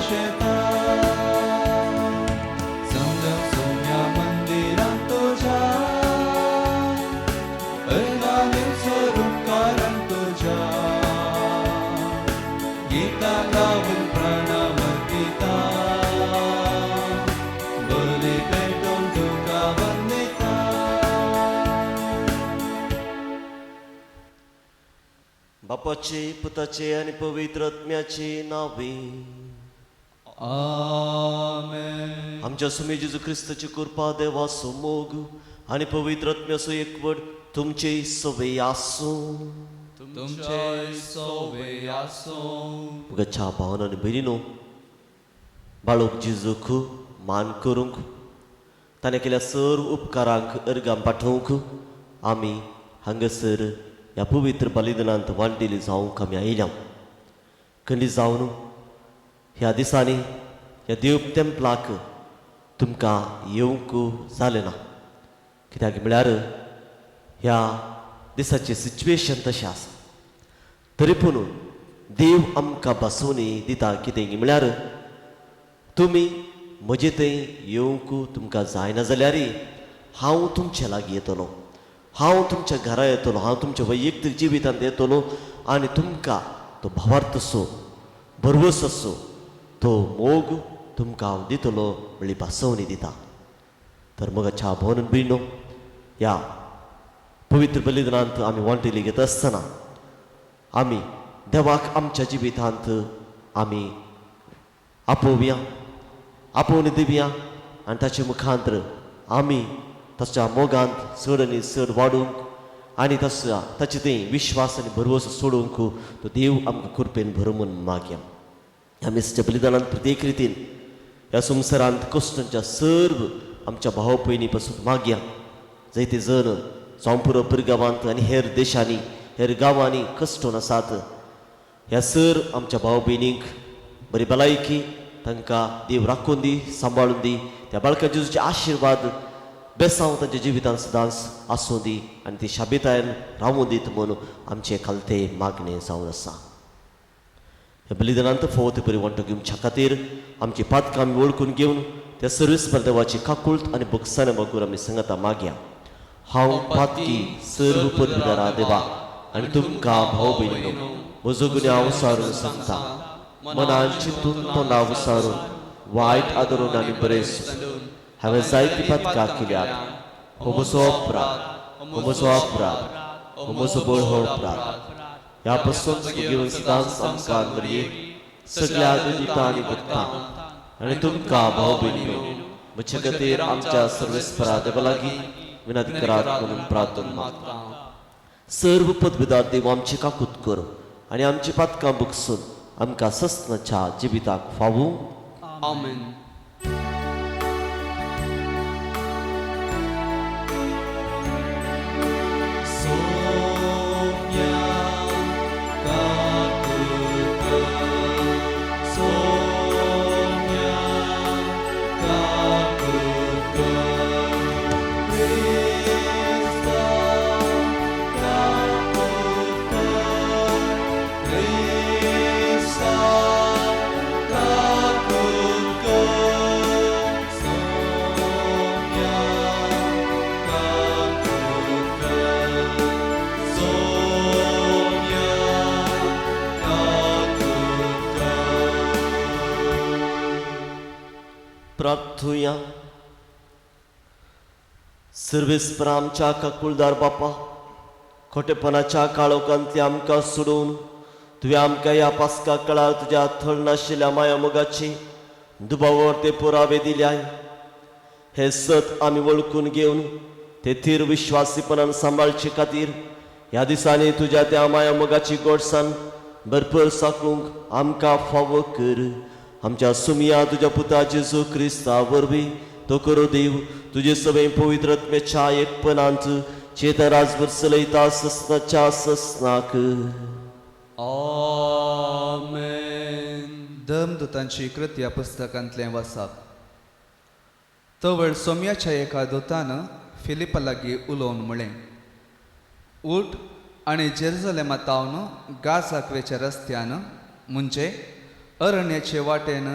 पोशेता. समजा सोम्या मंदिरांत तुज्या, अर्गां दिवचो उपकारांत तुज्या, गितां गावन प्रणाम अर्पिता, बली पेटोवन तुका वंदिता. बापाचे, पुताचे आनी पवित्र आत्म्याचे नावे. आमेन. आमच्या सुमी जेजू क्रिस्ताची कृपा, देवाचो मोग आनी पवित्र आत्म्याचो एकवट तुमचे सवे आसूं. तुमचे सोवे आसूं. मुगाच्या भावन आनी भयणीनो, बाळूक जेजूक मान करूंक, ताणें केल्या सर्व उपकारांक अर्गां पाठोवंक आमी हांगासर ह्या पवित्र बलिदानांत वांटेली जावंक आमी आयल्या. खंडी जावन ह्या दिसांनी ह्या देव तेंपलाक तुमकां येवंक जालें ना, कित्याक म्हळ्यार ह्या दिसाचें सिच्युएशन तशें आसा. तरी पूण देव आमकां भासोवणी दिता, कितें म्हळ्यार तुमी म्हजे थंय येवंक तुमकां जायना जाल्यार हांव तुमचे लागीं येतलो, हांव तुमच्या घरा येतलो, हांव तुमच्या वैयक्तीक जिवितांत येतलो आनी तुमकां तो भावार्थ असो, भरवस असो तो मोग तुमकां हांव दितलो म्हणली भासोवणी दिता. तर मोगाच्या भोवन भयणो, ह्या पवित्र बलिदानांत आमी वांटेली घेता आसतना आमी देवाक आमच्या जिवितांत आमी आपोवया, आपोवणी दिवया आनी ताचे मुखांतर आमी ताच्या मोगांत चड आनी चड वाडूंक आनी तसो ताचे थंय विश्वास आनी भरवंसो सोडूंक तो देव आमकां कृपेन भरूं म्हूण मागया. ह्या मिसच्या बलिदानांत प्रत्येक रितीन ह्या संवसारांत कश्टांच्या सर्व आमच्या भाव भयणी पासून मागया. जायते जण जावं पुरो पुरगांवांत आनी हेर देशांनी हेर गांवांनी कश्टून आसात. ह्या सर आमच्या भाव भयणींक बरी भलायकी तांकां देव राखून दी, सांबाळून दी. त्या बाळका जेजूचे आशिर्वाद बेसांव तांच्या जिवितांत सदांच आसूं दी आनी ती शाबितायन रावूं दीत म्हूण आमचें खालते मागणें जावन आसा. ह्या बलिदानांत फावो ते परी वांटो घेवच्या खातीर आमची पातकां आमी वळखून घेवन त्या सर्वीस देवाची काकुळट आनी भोगसाणे मागून आमी सांगता मागया. हांव पातकी सर्व पदवीदारा देवा आनी तुमकां भाव भयणीनो म्हजो गुन्यांव सारून सांगता. मनान चिंतून तोंडा सारून वायट आदरून आनी बरें हांवें जायती पातकां केल्यात. हो म्हजो अपराध, हो म्हजो अपराध, हो म्हजो बळ हो अपराध. ह्या पासून घेवन सदांच आमकां मरये सगळ्या दुतां आनी भक्तां आनी तुमकां भाव भयणीनो म्हजे खातीर आमच्या सर्वेस्परा देवा लागीं विनंती करात म्हणून प्रार्थना मागता. सर्व पदवीदार देव आमची काकूत कर आनी आमची पातकां बुकसून आमकां सस्नाच्या जिविताक फावूं. आमेन. सोम्या काकुत, सोम्या काकुत, क्रिस्ता काकुत, क्रिस्ता काकुत, सोम्या काकुत, सोम्या काकुत. प्रार्थुया. सर्वेस्पर आमच्या काकुळदार बापा, खोटेपणाच्या काळोखांतली आमकां सोडून तुवें आमकां ह्या पास्का काळार तुज्या थळ नाशिल्ल्या माया मोगाची दुबावार ते पुरावे दिल्याय. हे सत आमी वळखून घेवन ते थीर विश्वासीपणान सांबाळचे खातीर ह्या दिसांनी तुज्या त्या माया मोगाची गोडसान भरपूर साकूंक आमकां फावो कर. आमच्या सुमिया तुज्या पुता जेजू क्रिस्ता वरवीं तो करो देव तुजे सगळे पवित्र आत्म्याच्या एकपणांत चेतन राजभर चलयता ससनाच्या ससनाक. आमेन. धर्मदूतांची कृत्या पुस्तकांतलें वाचप. तवळ सोम्याच्या एका दुतान फिलिपा लागीं उलोवन म्हळें, उठ आनी जेरुजलेमा तावन गाजाक वेच्या रस्त्यान, म्हणजे अरण्याचे वाटेन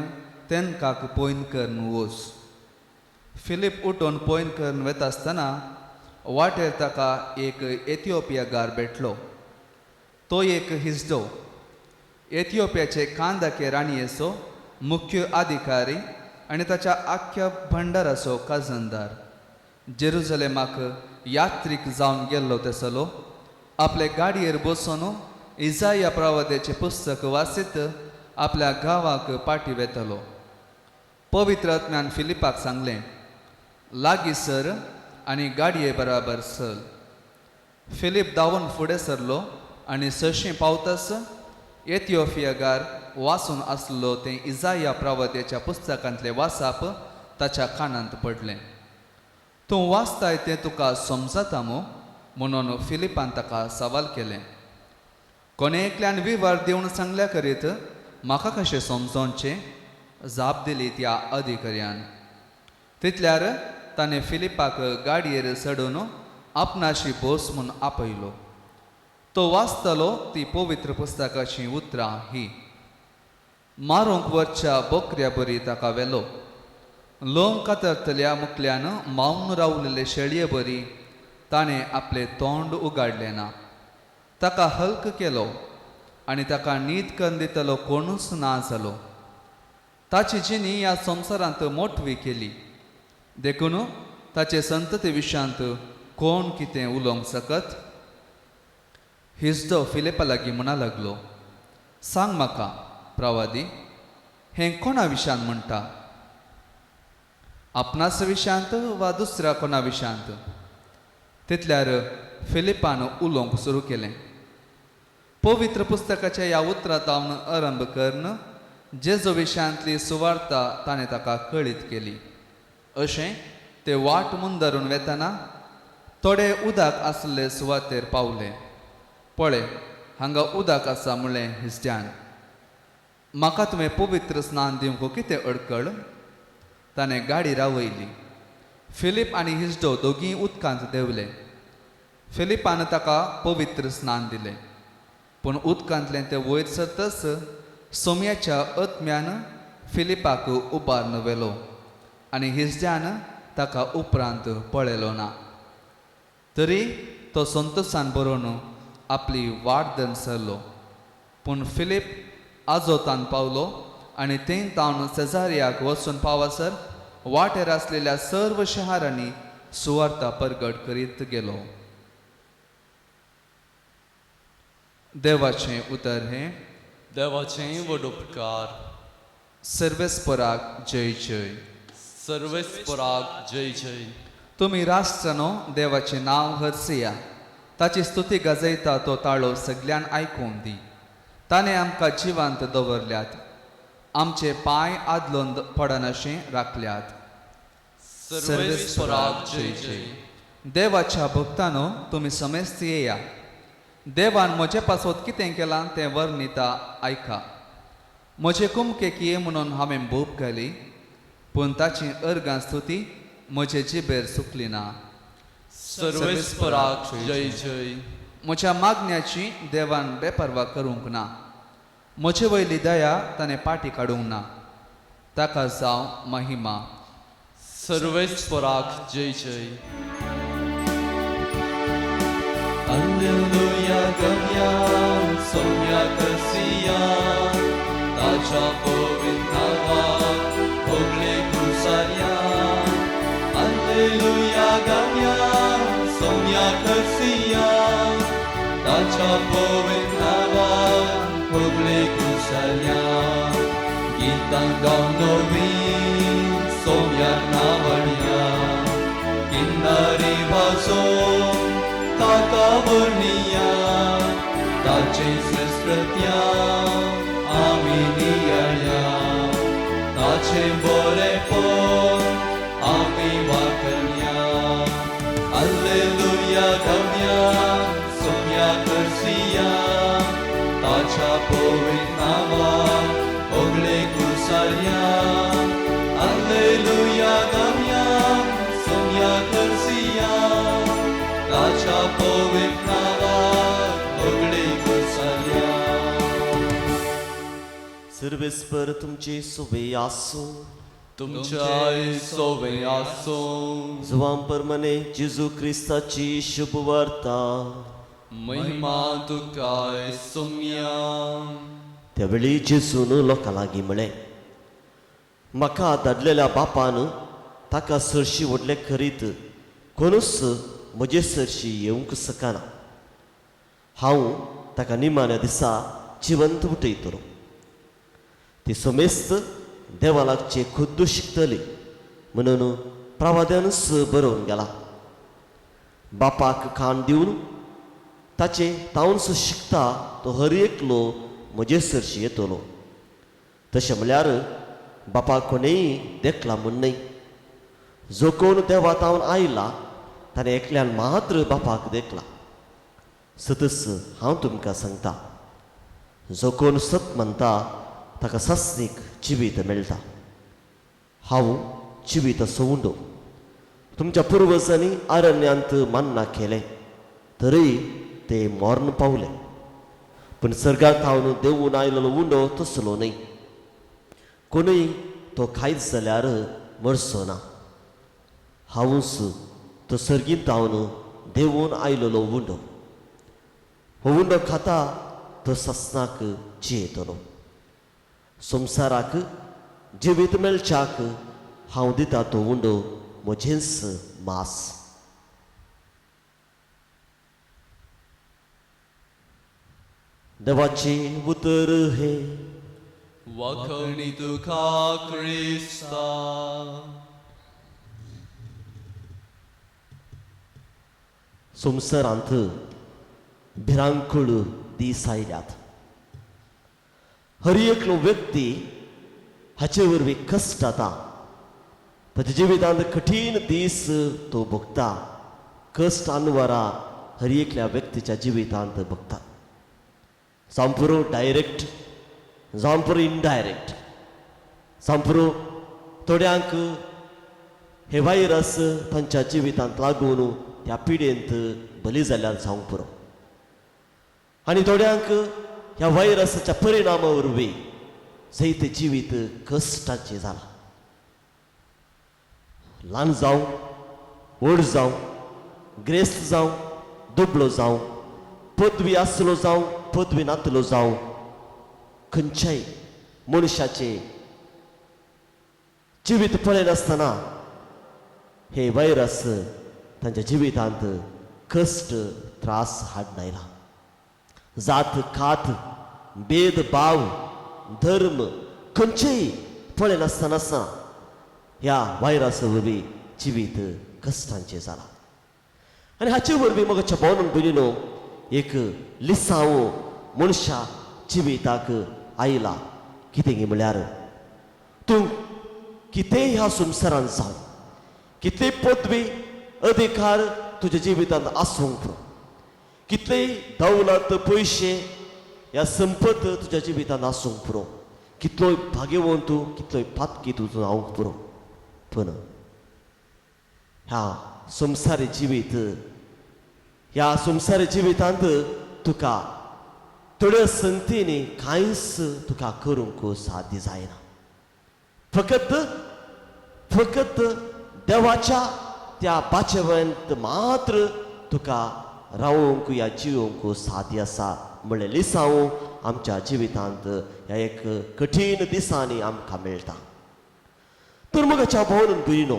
तेनकाक पयन करून वच. फिलीप उठून पयन करून वता आसतना वाटेर ताका एक एथिओपियागार भेटलो. तो एक हिजडो, एथिओपियाचे कांदाके राणयेचो मुख्य अधिकारी आनी ताच्या आख्ख्या भंडाराचो खजानदार. जेरुजलेमाक यात्रीक जावन गेल्लो तेसलो आपले गाडयेर बसून इजाया प्रवाद्याचें पुस्तक वाचीत आपल्या गांवाक पाटी वेतालो. पवित्र आत्म्यान फिलिपाक सांगलें, लागीं सर आनी गाडये बराबर चल. फिलीप धांवून फुडें सरलो आनी सरशीं पावताच एथिओपियागार वाचून आसलो तें इजाया प्रवाद्याच्या पुस्तकांतलें वाचप ताच्या कानांत पडलें. तूं वाचताय तें तुका समजता मू म्हणून फिलिपान ताका सवाल केलें. कोणे एकल्यान विवर दिवन सांगल्या करीत म्हाका कशें समजोवचें, जाप दिली त्या अधिकाऱ्यान. तितल्यार ताणें फिलिपाक गाडयेर चडून आपणाशी बस म्हूण आपयलो. तो वाचतालो ती पवित्र पुस्तकाची उतरां ही, मारूंक वरच्या बोकऱ्या बरी ताका व्हेलो, लोंग कातरतल्या मुकल्यान मावन रावलेले शेळये बरी ताणें आपलें तोंड उगाडलें ना. ताका हल्क केलो आनी ताका नीत करून दितलो कोणूच ना जालो. ताची जिणी ह्या संवसारांत मोटवी केली, देखून ताचे संतती विशयांत कोण कितें उलोवंक शकत. हिजडो फिलिपा लागीं म्हणा लागलो, सांग म्हाका प्रवादी, हें कोणा विशयान म्हणटा, आपणास विशयांत वा दुसऱ्या कोणा विशयांत? तितल्यार फिलिपान उलोवंक सुरू केलें. पवित्र पुस्तकाच्या ह्या उतरांत आरंभ करून जेजू विशयांतली सुवार्ता ताणें ताका कळीत केली. अशें ते वाट मुंदरून वेतना थोडे उदक आसले सुवातेर पावले. पळय, हांगा उदक आसा म्हणलें हिजड्यान, म्हाका तुवें पवित्र स्नान दिवंक कितें अडकळ? ताणें गाडी रावयली. फिलीप आनी हिजडो दोगीय उदकांत देंवले. फिलिपान ताका पवित्र स्नान दिलें, पूण उदकांतलें तें वयर सरतच सोम्याच्या आत्म्यान फिलिपाक उबारून व्हेलो आनी हिजड्यान ताका उपरांत पळयलो ना. तरी तो संतोशान बरोवन आपली वाट धरून सरलो. पूण फिलीप आजोतान पावलो आनी थंय तावन सेजारियाक वचून पावासर वाटेर आसलेल्या सर्व शहरांनी सुवार्ता परगट करीत गेलो. देवाचें उतर हें. देवाचें व्हड उपकार. सर्वेस्पराक जय जय. सर्वेस्पराक जय जय. तुमी राष्ट्रानो देवाचें नांव हरसिया, ताची स्तुती गाजयता तो ताळो सगळ्यान आयकूंक दी. ताणें आमकां जिवांत दवरल्यात, आमचे पांय आदलोन पडनाशें राखल्यात. सर्वेस्पराक जय जय. देवाच्या भक्तानो तुमी समेस्त येया, देवान म्हजे पासत कितें केलां तें वर्णिता आयका. म्हजे कुमकेक ये म्हणून हांवें बोब घाली, पूण ताची अर्गां स्तुती म्हजे जिबेर सुकली ना. सर्वेस्पराक जय जय. म्हज्या मागण्याची देवान बेपर्वा करूंक ना, म्हजे वयली दया ताणें पाटी काडूंक ना. ताका जावं महिमा. सर्वेस्पराक जय जय. Alleluia गम्या सोम्या करसिया, ताच्या पवित्र नांवाक होगळे कुसारया. Alleluia गम्या सोम्या करसिया, ताच्या पवित्र नांवाक होगळे कुसारया. गीतां गावन नवीं सोम्या नांवाडया, किन्नरी वाजोवन ताका वर्णिया, ताचे श्रेष्ठत्या आमी नियाळया, ताचे बरेपण आमी वाकणया. Alleluia गम्या सोम्या करसिया, ताच्या पवित्र नांवाक होगळे कुसारया. Alleluia गम्या सोम्या करसिया, ताच्या पवित्र नांवाक होगळे कुसारया. सर्वेस्पर तुमचे सोबे आसूं. तुमच्याय सोवे आसूं. जुवां परमने जेजू क्रिस्ताची शुभ वार्ता. महिमा तुकाय सोम्या. त्यावेळी जेजून लोकां लागीं म्हळें, म्हाका धाडलेल्या बापान ताका सरशी व्हडले करीत कोणूच म्हजे सरशी येवंक शकना. हांव ताका निमाण्या दिसा जिवंत उठयतलो. ती समेस्त देवा लागचे खुद्द शिकतली म्हणून प्रवाद्यानूच बरोवन गेला. बापाक खाण दिवन ताचे तावंस शिकता तो हर एकलो म्हजे सरशी येतलो. तशें म्हळ्यार बापाक कोणेय देखला म्हूण न्हय. जो कोण देवा तावन आयला ताणें एकल्यान मात्र बापाक देखला. सतच हांव तुमकां सांगता, जो कोण सत म्हणटा ताका सासणीक जिवीत मेळटा. हांव जिवीत उंडो. तुमच्या पुर्वजांनी अरण्यांत मान्ना केलें तरी ते मर्ण पावले. पूण सर्गात थावन देवून आयलेलो उंडो तसलो न्हय. कोणूय तो खायत जाल्यार मरचो ना. हांवूच तो सर्गींत थावन देवून आयलेलो उंडो. हो उंडो खाता तो ससनाक जियेतलो. संवसाराक जिवीत मेळच्याक हांव दिता तो उंडो म्हजेंच मास. देवाचें उतर हें. वाखणी तुका क्रिस्ता. संवसारांत भिरांकूळ दीस आयल्यात. हर एकलो व्यक्ती हाचे वरवीं कश्ट जाता. ताच्या जिवितांत कठीण दीस तो भोगता. कश्ट अनवरा हर एकल्या व्यक्तीच्या जिवितांत भोगता. जावं पुरो डायरेक्ट, जावं पुरो इनडायरेक्ट, जावं पुरो थोड्यांक हे व्हायरस तांच्या जिवितांत लागून त्या पिडेंत बली जाल्यार जावंक पुरो. आनी थोड्यांक ह्या व्हायरसाच्या परिणामा वरवीं जैत जिवीत कश्टाचें जालां. ल्हान जावं, व्हड जावं, ग्रेस्त जावं, दुबळो जावं, पदवी आसलो जावं, पदवी नातलो जावं, खंयच्याय मनशाचें जिवीत पळयनासतना हे व्हायरस तांच्या जिवितांत कश्ट त्रास हाडून आयला. जात कात, भेदभाव, धर्म खंयचेय पळयनासतना ह्या व्हायरसा वरवीं जिवीत कश्टांचें जालां. आनी हाचे वरवीं म्हज्या भोवन भयणीनो एक लिसांव मनशा जिविताक आयला. कितें म्हळ्यार तूं कितेंय ह्या संवसारांत जावं, कितली पदवी अधिकार तुज्या जिवितांत आसूंक पुरो, कितलेय दौलत पयशे ह्या संपत तुज्या जिवितांत आसूंक पुरो, कितलोय भाग्यवंत तूं, कितलोय पातकी तूं जावंक पुरो, पूण ह्या संवसारी जिवीत, ह्या संवसारी जिवितांत तुका थोड्या संगतींनी कांयच तुका करूंक साध्य जायना. फकत फकत देवाच्या त्या बाचेवंत मात्र तुका रावंक या जिवंक साध्य आसा म्हणलें लिसांव आमच्या जिवितांत ह्या एक कठीण दिसांनी आमकां मेळटा. तर म्हज्या भोवन भयणीनो,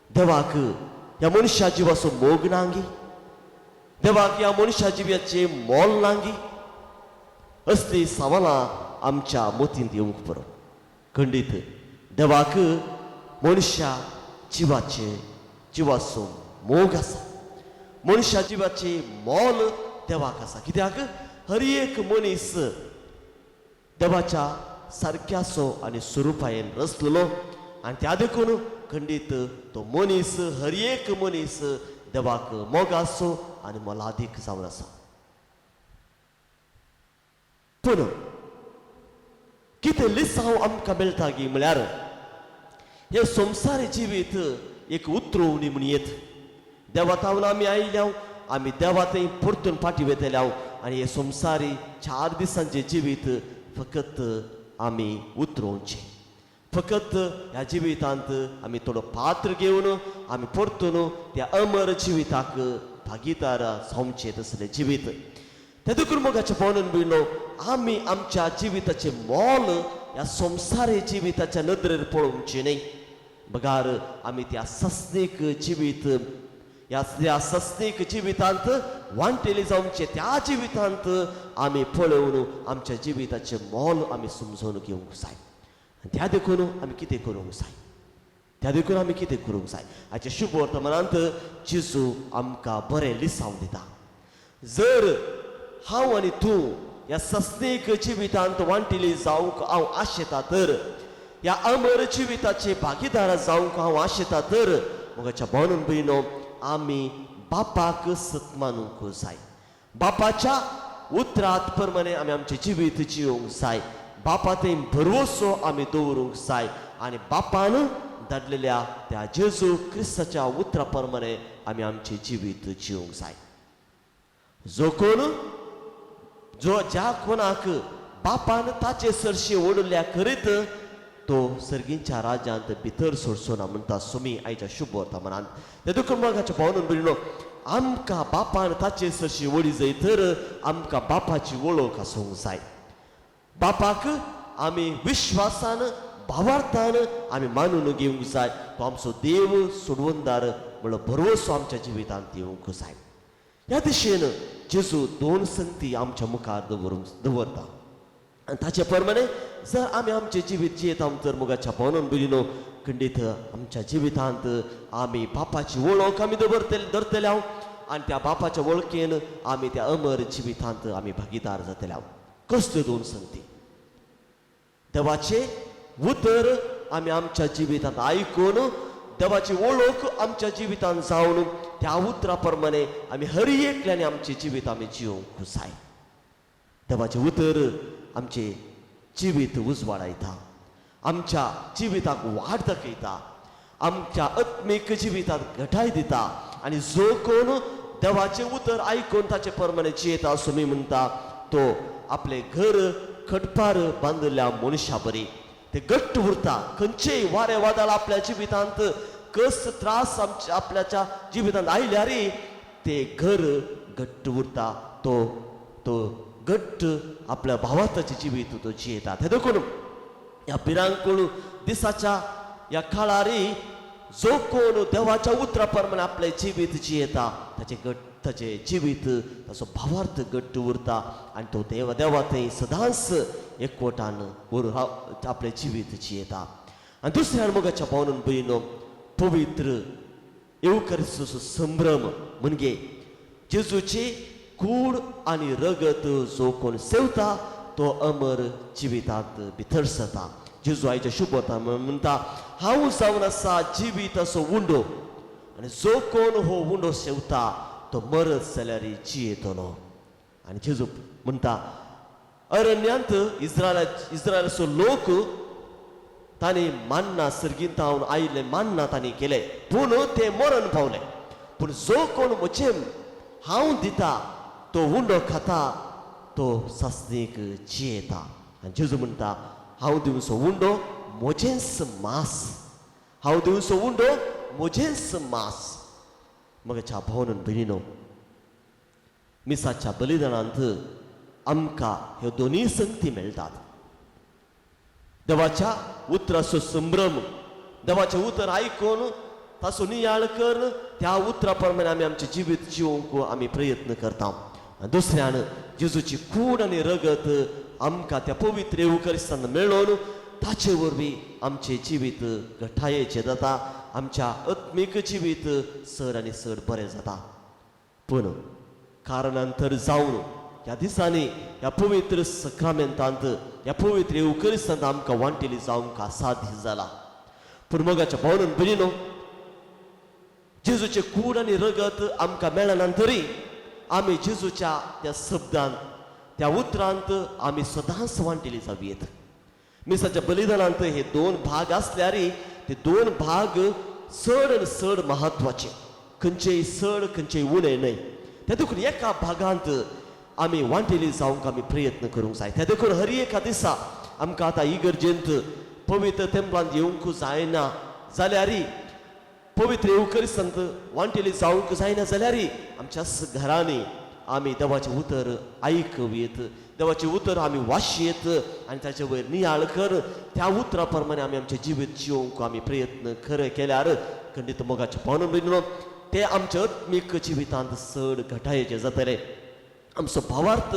देवाक ह्या मनशा जिवाचो मोग नांगी, देवाक ह्या मनशा जिवाचें मोल नांगी, असली सवालां आमच्या मतींत येवंक पुरो. खंडीत देवाक मनशा जिवाचे जिवाचो मोग आसा, मनशा जिवाचे मोल देवाक आसा. कित्याक हर एक मनीस देवाच्या सारक्याचो आनी स्वरुपायेन रचलेलो आनी त्या देखून खंडीत तो मनीस, हर एक मनीस देवाक मोगाचो आनी मोलादीक जावन आसा. पूण कितें लिसांव आमकां मेळटा गी म्हळ्यार हे संवसारी जिवीत एक उतरोवणी म्हण येत. देवा तावन आमी आयल्या, आमी देवा थंय परतून फाटी वेतल्या आनी हे संवसारी 4 दिसांचें जिवीत फकत आमी उतरोवचें, फकत ह्या जिवितांत आमी थोडो पात्र घेवन आमी परतून त्या अमर जिविताक भागीदार जावचें तसलें जिवीत. तें देखून मोगाचें भोवनन भयणो, आमी आमच्या जिविताचें मोल ह्या संवसारी जिविताच्या नदरेर पळोवचें न्हय, बगार आमी त्या सस्नीक जिवीत ह्या सस्नीक जिवितांत वांटेली जावचें, त्या जिवितांत आमी पळोवन आमच्या जिविताचें मोल आमी समजून घेवंक जाय. आनी त्या देखून आमी कितें करूंक जाय, त्या देखून आमी कितें करूंक जाय. हाचे शुभ वर्तमानांत जेजू आमकां बरें लिसांव दिता. जर हांव आनी तूं ह्या सस्नीक जिवितांत वांटिली जावंक हांव आशेता तर, ह्या अमर जिविताचे भागीदार जावंक हांव आशेता तर, मोगाच्या भोवनन भयणो, आमी बापाक सत मानूंक जाय. बापाच्या उतरात प्रमाणे आमी आमचें जिवीत जियोंक जाय. बापा थंय भरवसो आमी दवरूंक जाय आनी बापान धाडलेल्या त्या जेजू क्रिस्ताच्या उतरा प्रमाणे आमी आमचें जिवीत जियोंक जाय. जो कोण जो ज्या कोणाक बापान ताचे सरशी ओडल्या करीत तो सर्गींच्या राज्यांत भितर सोडचो ना म्हणटा सुमी आयच्या शुभ वर्तमानांत. ते देखून मोगाच्या भावनून भयणो, आमकां बापान ताचे सरशी ओडी जाय तर आमकां बापाची वळख आसूंक जाय. बापाक आमी विश्वासान भावार्थान आमी मानून घेवंक जाय. तो आमचो देव सोडवणदार म्हणलो भरवसो आमच्या जिवितांत येवंक जाय. ह्या दिशेन जेजू दोन संगती आमच्या मुखार दवरता आनी ताचे प्रमाणे जर आमी आमचें जिवीत जियेता तर मोगाच्या भोवनन भयणीनो, खंडीत आमच्या जिवितांत आमी बापाची वळख आमी धरतले हांव आनी त्या बापाच्या वळखेन आमी त्या अमर जिवितांत आमी भागीदार जातले हांव. कसल्यो दोन संगती? देवाचें उतर आमी आमच्या जिवितांत आयकून देवाची वळख आमच्या जिवितांत जावन त्या उतरा प्रमाणे आमी हर एकल्यान आमचें जिवीत आमी जियोंक जाय. देवाचें उतर आमचें जिवीत उजवाडायता, आमच्या जिविताक वाड दाखयता, आमच्या आत्मीक जिविताक घटाय दिता. आनी जो कोण देवाचें उतर आयकून ताचे प्रमाणे जियेता असो मी म्हणटा तो आपलें घर खटपार बांदिल्ल्या मनशा बरी ते घट्ट उरता. खंयचेय वारें वादळ आपल्या जिवितांत कस त्रास आमच्या आपल्याच्या जिवितांत आयल्यार ते घर घट्ट उरता. तो तो घट्ट आपल्या भावार्थाचें जिवीत तो जियेता. तें देखून ह्या भिरांकूळ दिसाच्या ह्या काळारी जो कोण देवाच्या उतरा प्रमाणे आपलें जिवीत जियेता ताचें घट ताचें जिवीत ताचो भावार्थ घट्ट उरता आनी तो देवा देवा थंय सदांच एकवटान आपलें जिवीत जियेता. आनी दुसऱ्या मोगाच्या भावनून भयणो, पवित्र येवकारीचो संभ्रम म्हणजे जेजूची कूड आनी रगत जो कोण सेवता तो अमर जिवितांत भितर सरता. जेजू आयच्या शुभता म्हणटा, हांव जावन आसा जिवीत असो उंडो आनी जो कोण हो उंडो सेवता तो मरत जाल्यार जियेतलो. आनी जेजू म्हणटा, अरण्यांत इस्रायलाचो लोक तांणी मान्ना सर्गींतावन आयिल्लें मान्ना तांणी केलें, पूण ते मरण पावले. पूण जो कोण म्हजें हांव दिता तो उंडो खाता तो सासणीक जियेता. आनी जेजू म्हणटा, हांव दिवचो उंडो म्हजेंच मांस, हांव दिवचो उंडो म्हजेंच मांस. म्हज्या भावनन भयणीनो, मिसाच्या बलिदानांत आमकां ह्यो दोनूय संगती मेळटात. देवाच्या उतराचो संभ्रम, देवाचें उतर आयकून ताचो नियाळ करून त्या उतरा प्रमाणे आमी आमचें जिवीत जिवोवंक आमी प्रयत्न करता. आनी दुसऱ्यान जेजूची कूड आनी रगत आमकां त्या पवित्र येवकरिस्तान मेळोवन ताचे वरवीं आमचें जिवीत घटायेचें जाता, आमच्या आत्मीक जिवीत चड आनी चड बरें जाता. पूण कारणांतर जावन ह्या दिसांनी ह्या पवित्र सक्रामेंतांत ह्या पवित्र येवकरिस्तांत आमकां वांटेली जावंक असाध्य जाला. पूण मोगाच्या भावनन भयणीनो, जेजूचें कूड आनी रगत आमकां मेळना तरी आमी जेजूच्या त्या शब्दान त्या उतरांत आमी सदांच वांटेली जावयेत. मिसाच्या बलिदानांत हे दोन भाग आसल्यार ते दोन भाग चड आनी चड म्हत्वाचे, खंयचेय चड खंयचेय उणें न्हय. ते देखून एका भागांत आमी वांटेली जावंक आमी प्रयत्न करूंक जाय. त्या देखून हर एका दिसा आमकां आतां इगर्जेंत पवित्र तेंपलांत येवंक जायना जाल्यार, पवित्र येवकरिस्तांत वांटेली जावंक जायना जाल्यार आमच्याच घरांनी आमी देवाचें उतर आयकूयेत, देवाचें उतर आमी वाचयेत आनी ताचे वयर नियाळ कर त्या उतरा प्रमाणे आमी आमचें जिवीत जिवंक आमी प्रयत्न खरें केल्यार खंडीत मोगाचें पावन भयणीनो ते आमच्या आत्मीक जिवितांत चड घटायेचें जातलें, आमचो भावार्थ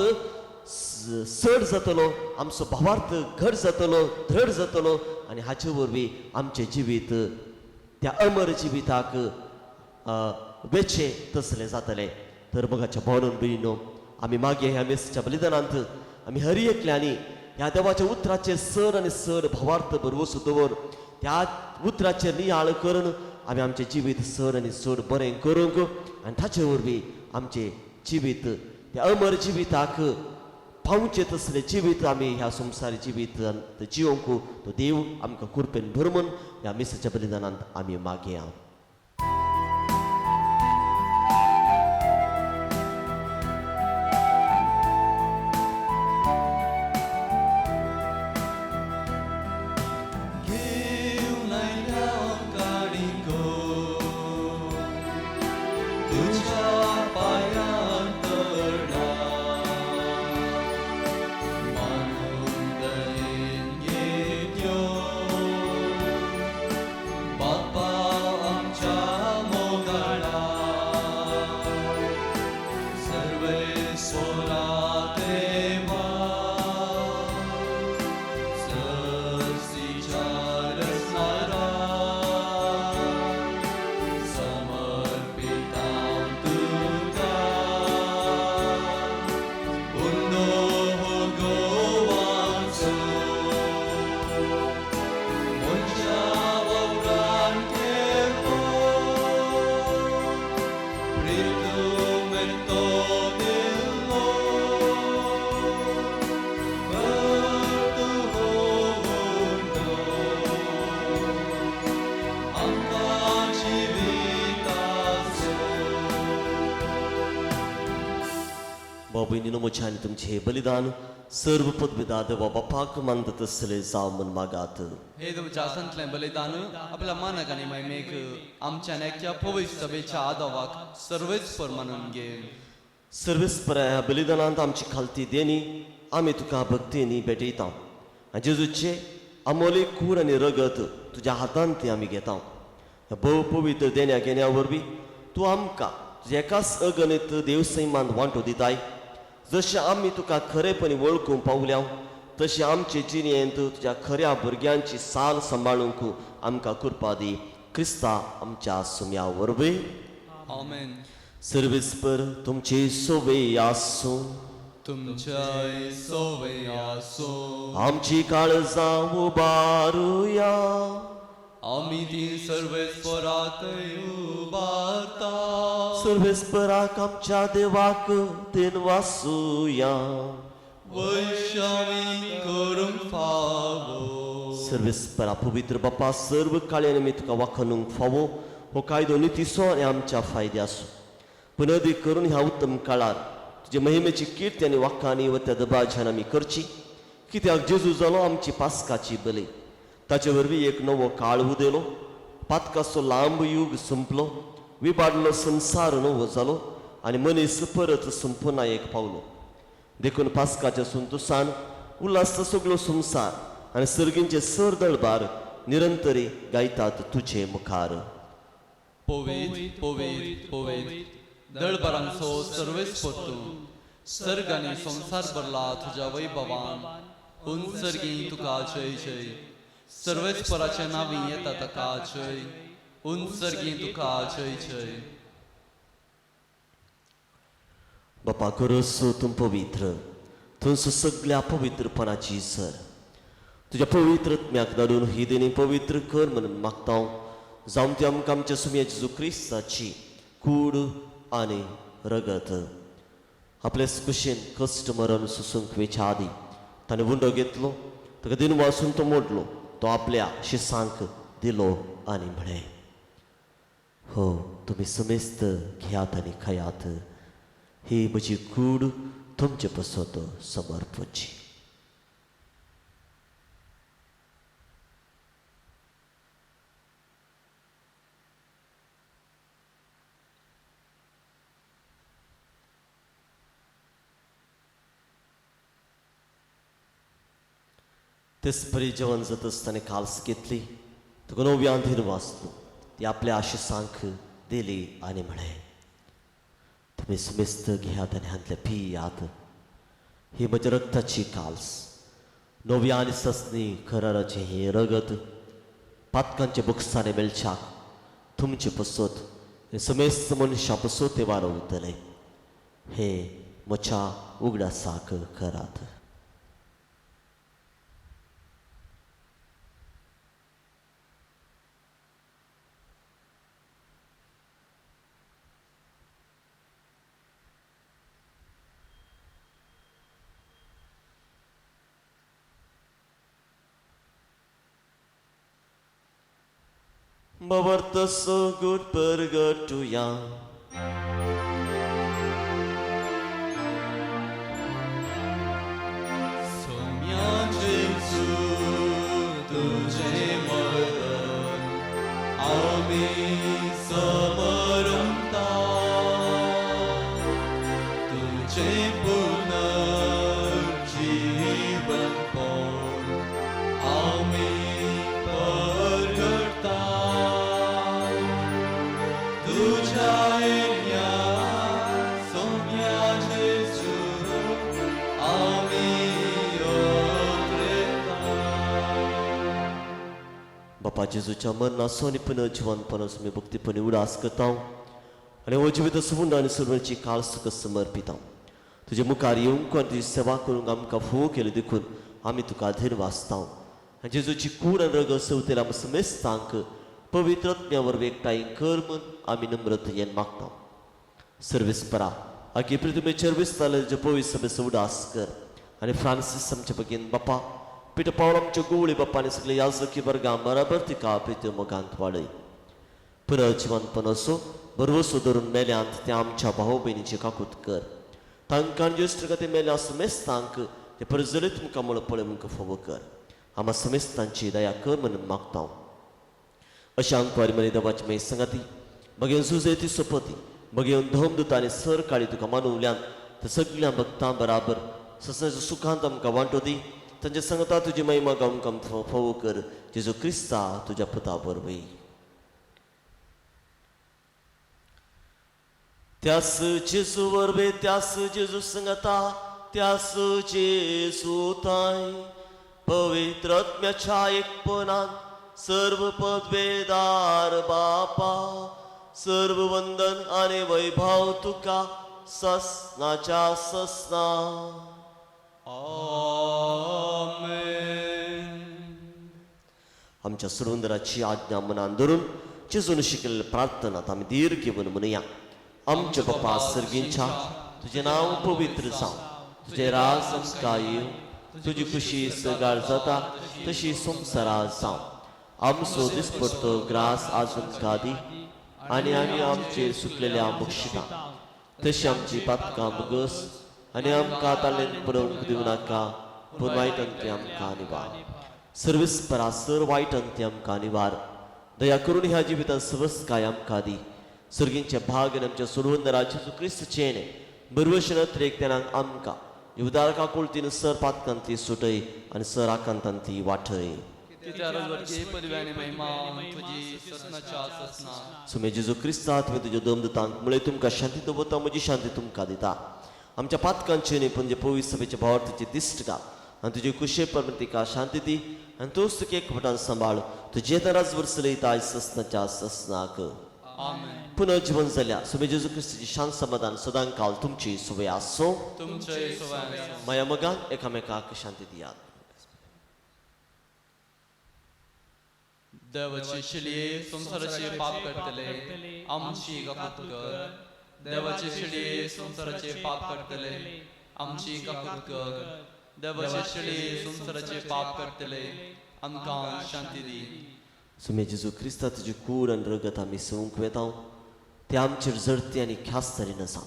चड जातलो, आमचो भावार्थ घट जातलो, दृढ जातलो आनी हाचे वरवीं आमचें जिवीत त्या अमर जिविताक वेचें तसलें जातलें. तर मोगाच्या भावनान भयणीनो आमी मागीर ह्या मेसच्या बलिदानांत आमी हर एकल्यांनी ह्या देवाच्या उतराचेर चड आनी चड भावार्थ भरवंसो दवर त्या उतराचेर नियाळ करून आमी आमचें जिवीत चड आनी चड बरें करूंक आनी ताचे वरवीं आमचें जिवीत त्या अमर जिविताक पावचें तसलें जिवीत आमी ह्या संवसारी जिवीत जिवंक तो देव आमकां कृपेन भरमून ह्या मिसाच्या बलिदानांत आमी मागया. भयणीनो म्हजें आनी तुमचें हें बलिदान सर्व पदविदा देवा बापाक मानता तसलें जावं म्हूण मागात. हे तुमच्या आसांतलें बलिदान आपल्या मानक आनी महिमेक आमच्या एकच्या पवित्र सभेच्या आदावाक सर्वेस्पर मानून घे. सर्वेस्पर ह्या बलिदानांत आमची खालती देणी आमी तुका भक्तीनी भेटयता आनी जेजूचे आमोले कूड आनी रगत तुज्या हातांत ती आमी घेता. ह्या भोव पवित्र देण्या घेण्या वरवीं तूं आमकां तुज्या एकाच अगणीत देवसैमांत वांटो दिताय. जशें आमी तुका खरेपणी वळखूंक पावल्या तशें आमचे जिणेंत तुज्या खऱ्या भुरग्यांची साल सांबाळूंक आमकां कृपा दी. क्रिस्ता आमच्या सुम्या वरवीं. आमेन. सर्वेस्पर तुमची सोवे आसूं. तुमच्याय सोवे आसूं. आमची काळजां उबारुया. आमी ती सर्वेस्पराक उबारता. सर्वेस्पराक आमच्या देवाक then वासुया. वैशामी करूंक फावो. सर्वेस्परा पवित्र बापा सर्व काळ्यान आमी तुका वाखणूंक फावो हो कायदो नितीचो आनी आमच्या फायद्याचो. पूण अदीक करून ह्या उत्तम काळार तुजे महिमेची किर्ती आनी वाखाणी व त्या दबाज्यान आमी करची. कित्याक जेजू जालो आमची पास्काची बली. ताचे वरवीं एक नवो काळ उदेलो, पातकाचो लांब युग संपलो, विबाडलो संवसार नवो जालो आनी मनीस परत संपुना एक पावलो. देखून पास्काच्या संतोसान उल्हासता सगळो संवसार आनी सर्गींचे सर दळबार निरंतरी गायतात तुजे मुखार. पवित्र पवित्र पवित्र दळबारांचो सर्वेस्पर तूं, सर्ग आनी संवसार भरला तुज्या वैभवान. उंचर्गी तुका जय जय. सर्वेस्पराचे नांवी येता ताका जय. उंचर्गी तुका जय जय. बापा खरोच तूं पवित्र, तूं सगळ्या पवित्रपणाची सर. तुज्या पवित्र आत्म्याक धाडून ही देणी पवित्र कर म्हणून मागता. जावं ती आमकां आमच्या सुम्या जेजू क्रिस्ताची कूड आनी रगत. आपलेच कुशीन कश्ट मरण सोसूंक वेच्या आदी ताणें उंडो घेतलो, ताका दिन वासून तो मोडलो, तो आपल्या शिसांक दिलो आनी म्हळें, हो तुमी समेस्त घेयात आनी खायात, ही म्हजी कूड तुमचे पसत समर्पची. तेच परी जेवण जाता आसतना काल्स घेतली, तुका नव्यान धीर वाचलो, ती आपल्या आशिसांक दिली आनी म्हळें, तुमी समेस्त घेयात आनी हांतले पियात, ही म्हज्या रक्ताची काल्स, नव्या आनी ससनी कराराचें हें रगत पातकांच्या बुकसांनी मेळच्याक तुमचे पसत समेस्त मनशां पसत ते वारवतले. हे म्हज्या उगडासाक करात. Babarta so good pergatuya. Somya Jesu tujhe maran ami samaramta tujhe punarjeevan pon ami pargarta. बापा जेजूच्या मरणाचो आनी पुनर्जिवनपणाचो आमी भक्तीपणी उडास करता आनी हो जिवीत सुवून आनी सर्वांची काळ तुका समर्पिता. तुजे मुखार येवंक आनी तुजी सेवा करूंक आमकां फोव केली देखून आमी तुका धीर वाचता. आनी जेजूची कूड आनी रगत सवतेर आमकां समेस्तांक पवित्र आत्म्या वरवीं एकठांय कर म्हूण आमी नम्रतेन मागता. सर्वीस परा आगे पृथ्वीचेर विस्तारले तुजे पवित्र सभेचो उडास कर आनी फ्रांसीस आमच्या बगीन बापा पिटर पावल आमच्यो गुवळी बाप्पा आनी सगळे याजकी वर्गां बराबर तिका प्रिती मोगांत वाडय. पुनर्जिवनपणाचो भरवसो धरून मेल्यांत त्या आमच्या भाव भयणीची काकूत कर. तांकां ज्येश्ठ ते मेल्या समेस्तांक ते परजरीत मुखार म्हूण पळय फोव कर. आमा समेस्तांची दया कर म्हणून मागता. अशा अंकवारी मरे देवाची मागीर संगाती मगेन सुजयती सोपती मगेन धोम दुता आनी सर काळी तुका मानवल्यान ते सगळ्या भक्तां बराबर ससनाच्या सुखांत आमकां वांटो दी. तांचे सांगता तुजी महिमा गावंक आमकां फोव कर. जेजू क्रिस्ता तुज्या पुता वरवीं. त्यास जेजू वरवीं, त्यास जेजू संगता, त्यास जेजू ताय पवित्र आत्म्याच्या एकपणान सर्व पदवेदार बापा सर्व वंदन आनी वैभव तुका ससनाच्या ससना. आमेन. आमच्या सुरुंदराची आज्ञा मनान धरून जेजून शिकलेले प्रार्थनात आमी धीर घेवन म्हणया. आमच्या बापा सर्गींच्या, तुजें नांव पवित्र जावं, तुजें राज आमकां येवं, तुजी खुशी सगाळ जाता तशी संवसारा जावं. आमचो दिसपडतो ग्रास आज आमकां दी आनी आमी आमचेर सुकलेल्या बक्षिता तशी आमची पातकां मुगस आनी आमकां तालेंत पडोवंक दिवं नाका, पूण वायट अंती आमकां निवार. सर्वीस परा सर वायट अंती आमकां निवार. दया करून ह्या जिवितांत सवस्काय आमकां दी. सर्गींचे भाग आनी आमच्या सोडवंदरा जेजू क्रिस्तचें बरवशन अत्रेक तेनांक आमकां उदार काकुळतीन सर पातकांतली सुटय आनी सर आकांतांतली वाटय. सुमे जेजू क्रिस्ता तुवें तुज्या दमदतांक मुळे तुमकां शांती दवरता, म्हजी शांती तुमकां दिता. आमच्या पातकांचे न्ही पूण जे पवित्र सभेच्या भावार्थीची दिश्ट घाल आनी तुजे कुशे प्रमाण तिका शांती दी आनी तोच तुका एकवटान सांबाळ. तुजें राजभर चलयता आयज ससनाच्या ससनाक. पुनर्जीवन जाल्या सुमे जेजू क्रिस्ताची शांत समाधान सदां काल तुमची सुवे आसो. माया मोगान एकामेकाक शांती दियात. देवाचे शिळये संवसाराचे पाप करतले आमची काकूत कर. देवाचे शिळये संवसाराचे पाप करतले आमची काकूत कर. देवाचे शिळये संवसाराचे पाप करतले आमकां शांती दी. सुमे जेजू क्रिस्ता तुजी कूड आनी रगत आमी सवंक वेता ते आमचेर जडती आनी ख्यास्त जाली ना जावं,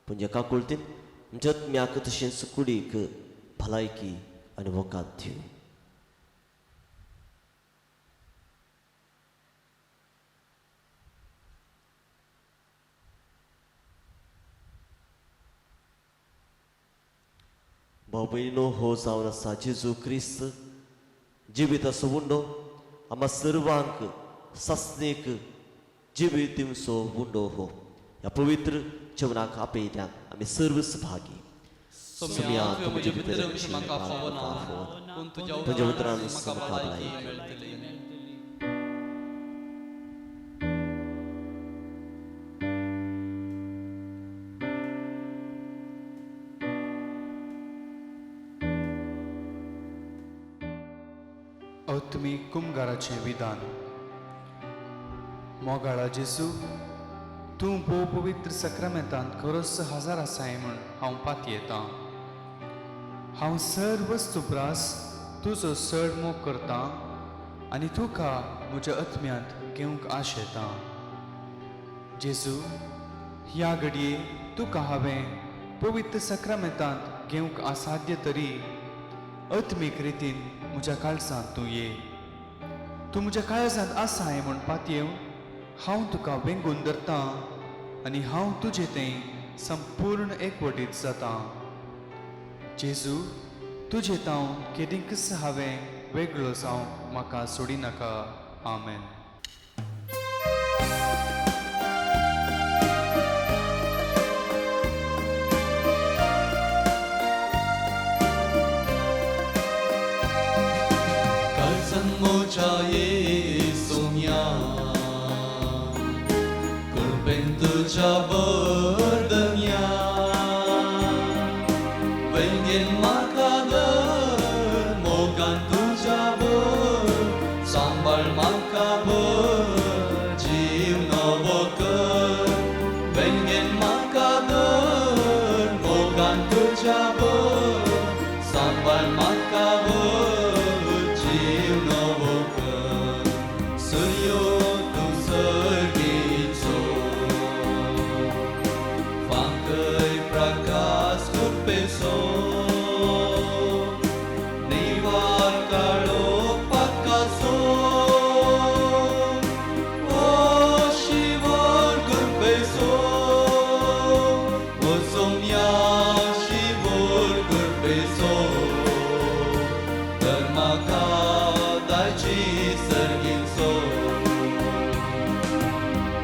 पूण जे काकुळतीन आमच्या आत्म्याक तशेंच कुडीक भलायकी आनी वकात दिवं. भाव भयणीनो, हो जावन आसा जेजू क्रिस्त जिवीत असो उंडो आमा सर्वांक सासणीक जिवीत दिवचो उंडो हो. ह्या पवित्र जेवणाक आपयल्यान आमी सर्व सहभागी. सोम्या, तुवें म्हजे भितर येवचें म्हाका फावना, पूण तुज्या तुज्या उतरान उतरान म्हाका म्हाका भलायकी भलायकी मेळटली. आत्मीक कुमगाराचें विधान. मोगाळा जेजू, तूं भोव पवित्र सक्रामेंतांत खरोच हजार आसाय म्हूण हांव पातयेतां. हांव सर वस्तू प्रास तुजो चड मोग करतां आनी तुका म्हज्या आत्म्यांत घेवंक आशेतां. जेजू, ह्या घडये तुका हांवें पवित्र सक्रामेंतांत घेवंक असाध्य तरी आत्मीक रितीन म्हज्या काळजांत तूं ये. तूं म्हज्या काळजांत आसाय म्हूण पातयेवन हांव तुका वेंगून धरतां आनी हांव तुजे थंय संपूर्ण एकवटीत जातां. जेजू, तुजे तांव केदींकच हांवें वेगळो जावंक म्हाका सोडिनाका. आमेन. काळजान म्हज्या ये सोम्या, कृपेन तुज्या बरदन्या, वेंगेन म्हाका धर, मोगान तुज्या भर, सांबाळ म्हाका भर, जीव नवो कर. वेंगेन म्हाका धर, मोगान तुज्या भर, सांबाळ म्हाका भर, जीव नवो कर. सुर्यो तूं सर्गीचो, फांकय प्रकाश कृपेचो, निवार काळो पातकाचो, ओ शिवर कृपेचो, ओ सोम्या शिवर कृपेचो, तर म्हाका दायची सर्गीचो.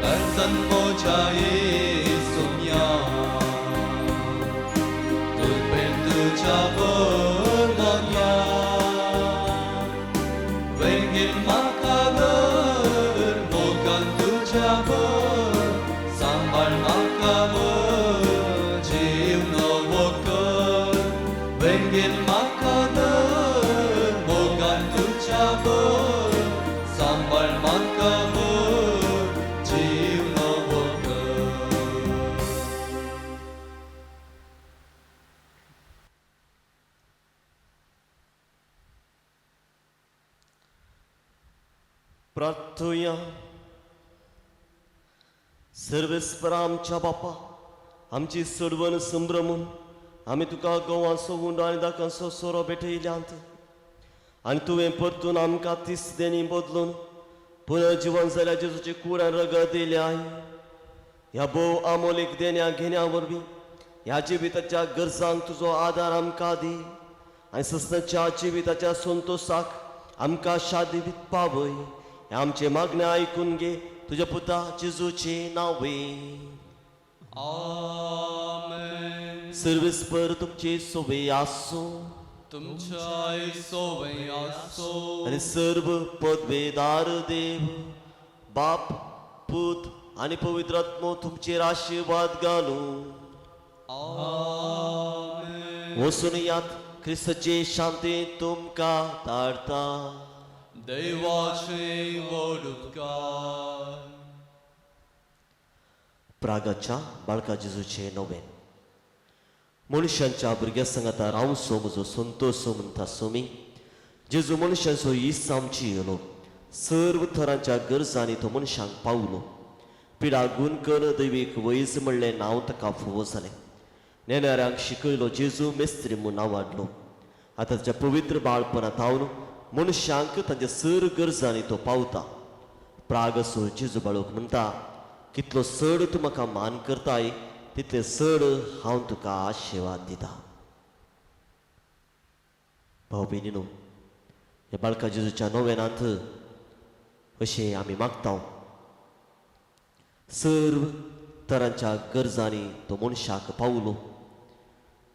काळजान म्हज्या ये सोम्या, कृपेन तुज्या बरदन्या, वेंगेन म्हाका धर, मोगान तुज्या भर, सांबाळ म्हाका भर, जीव नवो कर. वेंगेन म्हाका धर, मोगान तुज्या भर, सांबाळ म्हाका भर, जीव नवो कर. प्रार्थुया. सर्वेस्परा आमच्या बापा, आमची सोडवण संभ्रमून आमी तुका गोवांचो उंडो आनी दाकांचो सोरो भेटयल्यांत आनी तुवें परतून आमकां तीस देणी बदलून पुनर्जिवन जाल्या जेजूची कूड आनी रगत दिल्याय. ह्या भोव आमोलीक देण्या घेण्या वरवीं ह्या जिविताच्या गरजांक तुजो आदार आमकां दी आनी सस्नाच्या जिविताच्या संतोशाक आमकां शादीत पावय. हें आमचें मागणें आयकून घे तुज्या पुता जेजूचें नांवे. आमेन. सर्वेस्पर तुमचे सोवे आसूं. तुमच्याय सोवे आसूं. आनी सर्व पदवेदार देव बाप पूत आनी पवित्र आत्मो तुमचेर आशिर्वाद घालूं. आमेन. वचून यात, क्रिस्ताचे शांती तुमकां धाडटा. देवाचे व्हड उपकार. प्रागाच्या बाळका जेजूचे नवेन. मनशांच्या भुरग्या सांगाता रावसो म्हजो संतोष म्हणटा सोमी. जेजू मनशांचो इस आमची येयलो, सर्व थरांच्या गरजांनी तो मनशांक पावलो. पिडा गुण कर दैवीक वैज म्हणलें नांव ताका फावो जालें. नेणाऱ्यांक शिकयलो जेजू मेस्त्री म्हूण नांवाडलो. आतां ताच्या पवित्र बाळपणांत हावन मनशांक तांच्या सर गरजांनी तो पावता. प्रागसो जेजू बाळूक म्हणटा, कितलो चड तूं म्हाका मान करताय तितले चड हांव तुका आशिर्वाद दिता. भाव भयणीनो, ह्या बाळका जेजूच्या नोवेनांत अशें आमी मागता. सर्व तरांच्या गरजांनी तो मनशाक पावलो.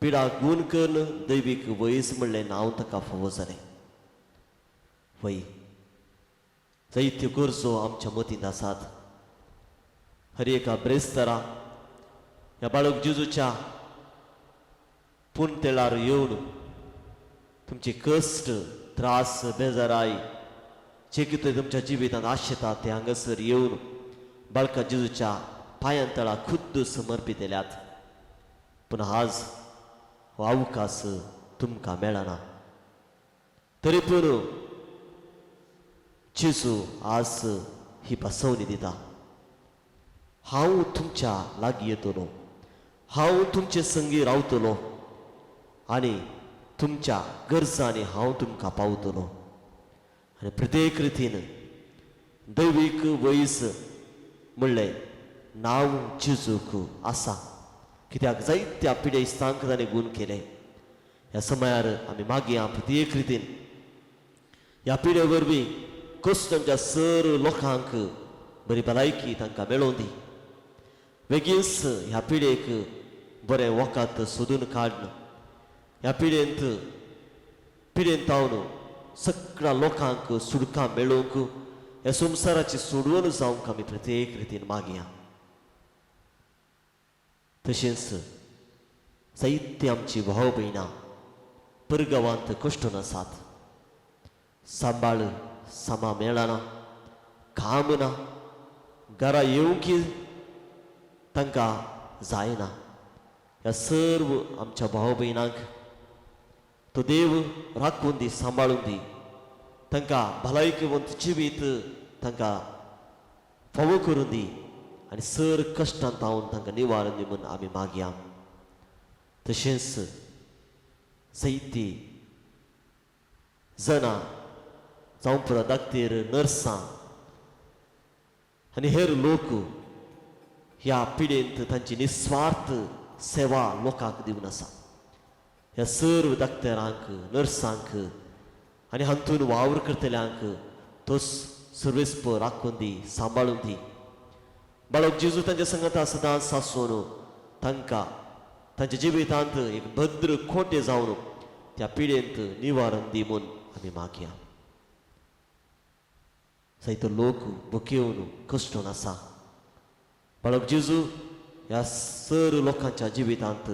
पिडा गूण करून दैवीक वयस म्हणलें नांव ताका फावो जालें. वय जायत्यो गरजो आमच्या मतींत आसात. हर एका ब्रेस्तारा ह्या बाळक जेजूच्या पुनतेळार येवन तुमचे कश्ट, त्रास, बेजाराय जे कितें तुमच्या जिवितांत आशेता ते हांगासर येवन बाळका जेजूच्या पांयां तळा खुद्द समर्पितल्यात. पूण आज हो अवकाश तुमकां मेळना. तरी पूण जेजू आज ही बसवणी दिता, हांव तुमच्या लागीं येतलो, हांव तुमचे संगी रावतलो आनी तुमच्या गरजांनी हांव तुमकां पावतलो. आनी प्रत्येक रितीन दैवीक वयस म्हणलें नांव जेजूक आसा. कित्याक जायत्या पिडेस्तांक ताणें गूण केले. ह्या समयार आमी मागया प्रत्येक रितीन ह्या पिडे वरवीं कश्टांच्या सर लोकांक बरी भलायकी तांकां मेळोवन दी. बेगीनच ह्या पिडेक बरें वखद सोदून काडन ह्या पिडेंत पिडेंत तावन सगळ्या लोकांक सुडकां मेळोवंक ह्या संवसाराची सोडवण जावंक आमी प्रत्येक रितीन मागया. तशेंच जायते आमची भाव भयणां परगांवांत कश्टून आसात. सांबाळ सामा मेळना, काम ना, घरा येवंक तांकां जायना. ह्या सर्व आमच्या भाव भयणांक तो देव राखून दी, सांबाळून दी. तांकां भलायकेवंत जिवीत तांकां फावो करून दी आनी सर कश्टांत हांव तांकां निवारण दी म्हूण आमी मागया. तशेंच जायती जाणां जावं पुरो दाक्तेर, नर्सां आनी हेर लोक ह्या पिडेंत तांची निस्वार्थ सेवा लोकांक दिवन आसा. ह्या सर्व दाक्तेरांक, नर्सांक आनी हातून वावर करतल्यांक तो सर्वेस्प राखून दी, सांबाळून दी. बाळक जेजू तांच्या संगता सदांच आसून तांकां तांच्या जिवितांत एक भद्र खोटे जावन त्या पिडेंत निवारण दी म्हूण आमी मागया. जायतो लोक भुकेवन कश्टून आसा. बाळक जेजू ह्या सर लोकांच्या जिवितांत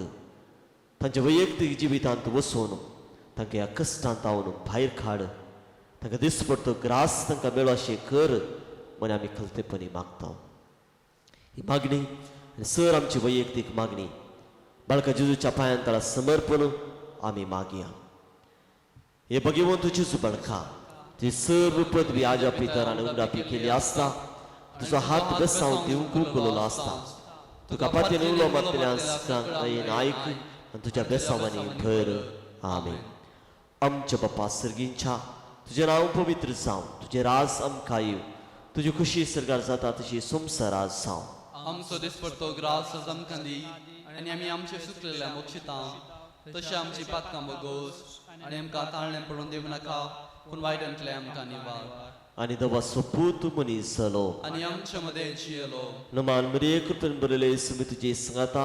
तांच्या वैयक्तीक जिवितांत वचून तांकां ह्या कश्टांत हांव भायर काड, तांकां दिसपडतो ग्रास तांकां मेळो अशें कर म्हण आमी खलतेपणी मागता. ही मागणी आनी सर आमची वैयक्तीक मागणी बाळका जेजूच्या पांयां तळा समर्पण आमी मागया. हे भगवंत जेजू बाळका, तुजी सर्व पदवी आजा पितर आनी उगडापी केली आसता, तुजो हात बेसांव दिवंक उखललो आसता. तुका पातयेन उलो मारतल्या आयक आनी तुज्या बेसांवांनी भर. आमेन. आमच्या बापा सर्गींच्या, तुजें नांव पवित्र जावं, तुजें राज आमकां येवं, तुजी खुशी सर्गार जाता तशी संवसारात जावं. आमचो दिसपडतो ग्रास आज आमकां दी आनी आमी आमचे सुकलेल्या मोक्षिता तशें आमची पातकां बोगोस आनी आमकां ताळणें पडून दिवं नाका, पूण वायटांतलें आमकां निवार. आनी देवाचो पूत मनीस जालो आनी आमचे मदें जियेलो. नमान मरिये, कृपेन बरयले, सुमी तुजी सांगाता,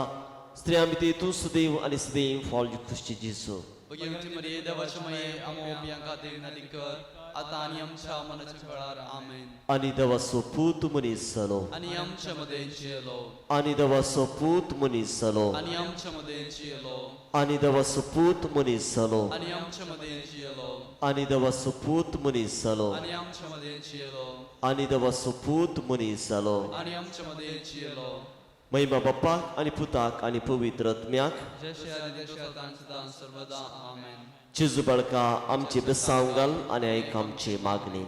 स्त्रियां भितर तूं सदैव आनी सदैव फॉल खुशी जेजू. भगवती मरिये, देवाचे माये, आमो बियांक खातीर विनंती कर, आतां आनी आमच्या मनाच्या वेळार. आमेन. आनी देवाचो पूत मनीस जालो आनी आमचे मदें जियेलो. आनी देवाचो पूत मनीस जालो आनी आमचे मदें जियेलो. आनी देवाचो पूत मनीस जालो आनी आमचे मदें जियेलो. आनी देवाचो पूत मनीस जालो आनी आमचे मदें जियेलो. आनी देवाचो पूत मनीस जालो. आनी आमचे मदें जियेलो. महिमा बाप्पाक आनी पुताक आनी पवित्र आत्म्याक. जशे आदी सदां सदां सर्वदा. आमेन. जेजू बाळका, आमचे बेसांव घाल आनी आयक आमची मागणी.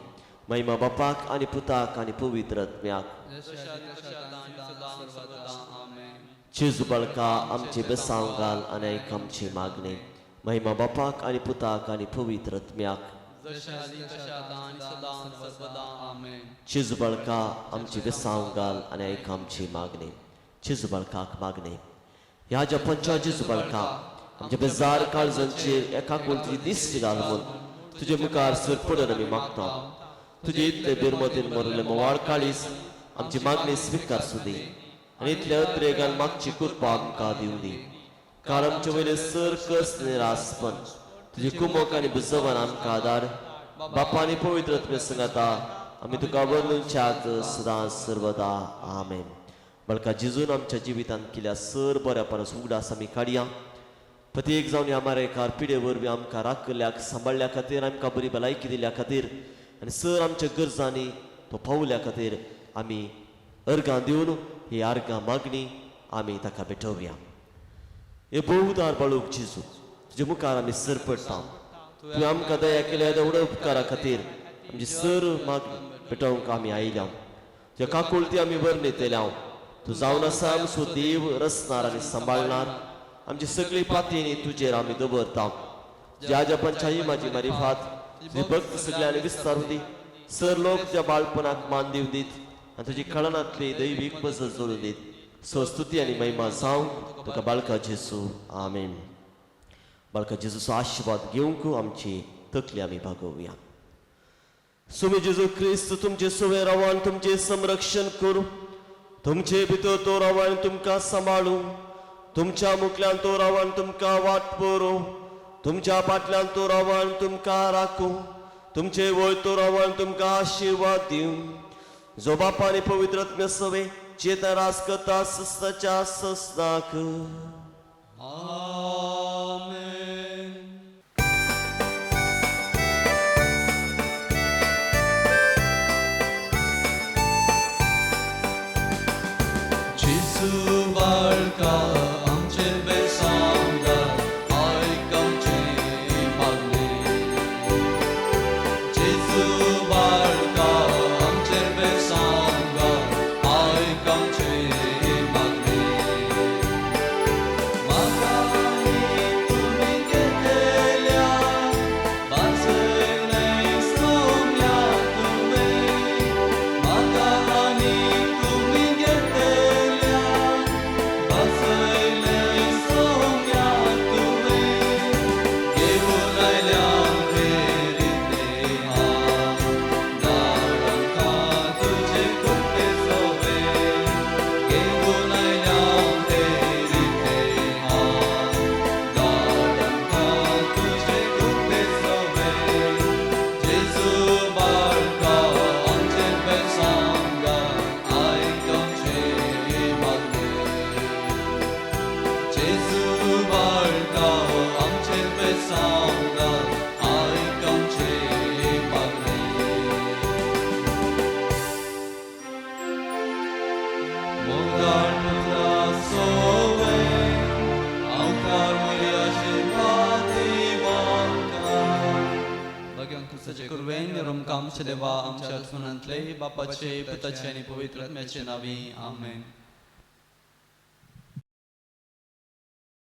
महिमा बापाक आनी पुताक आनी पवित्र आत्म्याक. जशे आदी सदां सदां सर्वदा. आमेन. जेजू बाळका आमचे बेसांव घाल आनी आयक आमची मागणी. महिमा बापाक आनी पुताक आनी पवित्र आत्म्याक. जशें आदी तशें आतां आनी सदां सर्वदां. आमेन. जेजू बाळका आमची बेसांव घाल आनी आयक आमची मागणी. जेजू बाळकाक मागणी. ह्या जपांच्या जेजू बाळका आमच्या बेजार काळजांचेर एका कोणती दिश्ट घाल म्हूण तुजे मुखार सर पडून आमी मागता. तुजे इतले बेरमतीन मरले मोवाळ काळीस आमची मागणी स्विकार सुदी आनी इतल्या अत्रेगान मागची कृपा आमकां दिवं दी. कारण आमचे वयले सर कस निरासपन तुजी कुमक आनी बुजवान आमकां आदार. बापा आनी पवित्र आत्म्या संगाता आमी तुका वर्णूच्याक सदां सर्वदा. आमेन. बळका जेजून आमच्या जिवितांत केल्या सर बऱ्या परस उगडास आमी काडया. प्रत्येक जावन ह्या मारेकार पिडे वरवीं आमकां राखल्याक सांबाळ्ळ्या खातीर, आमकां बरी भलायकी दिल्या खातीर आनी सर आमच्या गरजांनी तो पावल्या खातीर आमी अर्गां दिवन ही अर्गां मागणी आमी ताका भेटोवया. हे बहुदार बाळूक जेजू, तुजे मुखार आमी सर पडटा. तुवें आमकां दया केल्या एवढ्या उपकारा खातीर आमची सर मागणी भेटोवंक आमी आयल्या. तुज्या काकुळती आमी वर्णितल्या. तूं जावन आसा आमचो देव, रचणार आनी सांबाळणार. आमची सगळी पातयेनी तुजेर आमी दवरता. ज्या जपांच्याही माझी मारिफात तुजी भक्त सगळ्यांनी विस्तार दी. सर लोक तुज्या बाळपणाक मान दिवन दीत आनी तुजी कळनांतली दैवीक पजल जोडून दीत. स्वस्तुती आनी महिमा जावं तुका बाळका जेजू. आमेन. बाळका जेजूचो आशिर्वाद घेवंक आमची तकली आमी भागोवया. सुमी जेजू क्रिस्त तुमचे सुवे रावान तुमचें संरक्षण करूं. तुमचे भितर तो रावान तुमकां सांबाळूं. तुमच्या मुखल्यान तो रावान तुमकां वाट परोवं. तुमच्या फाटल्यान तो रावान तुमकां राखूं. तुमचे वयर तो रावान तुमकां आशिर्वाद दिवं. जो बापा आनी पवित्र आत्म्या सवे चेता रास करता सस्ताच्या सस्नाक. आमेन. जेजू बाळका आमचे बेसांव घाल, आयक आमचें मागणें. जेजू बाळका आमचे बेसांव घाल, आयक आमचें मागणें. मागांनी तुमी घेतल्या वाचयलें सौम्या तुवें. मागांनी तुमी घेतल्या वाचयलें सौम्या तुवें. घेवन आयल्या प्रेरिते हांव, धाड आमकां तुजे कृपे सोबे. घेवन आयल्या प्रेरिते हांव, धाड आमकां तुजे कृपे सोबे. जेजू बाळका आमचें बेसांव घाल, आयक आमचें मागणें. जेजू बाळका आमचें बेसांव घाल, आयक आमचें मागणें. मोगाळ पुत्रा सोवे आमकार वरी आशिर्वाद दीव आमकां. भाग्यवंत क्रिस्ताचे कुरवेन रोमकां आमचे देवा आमच्या आसमानांतले बापाचे पुताचे आनी पवित्र आत्म्याचे नांवी. आमेन.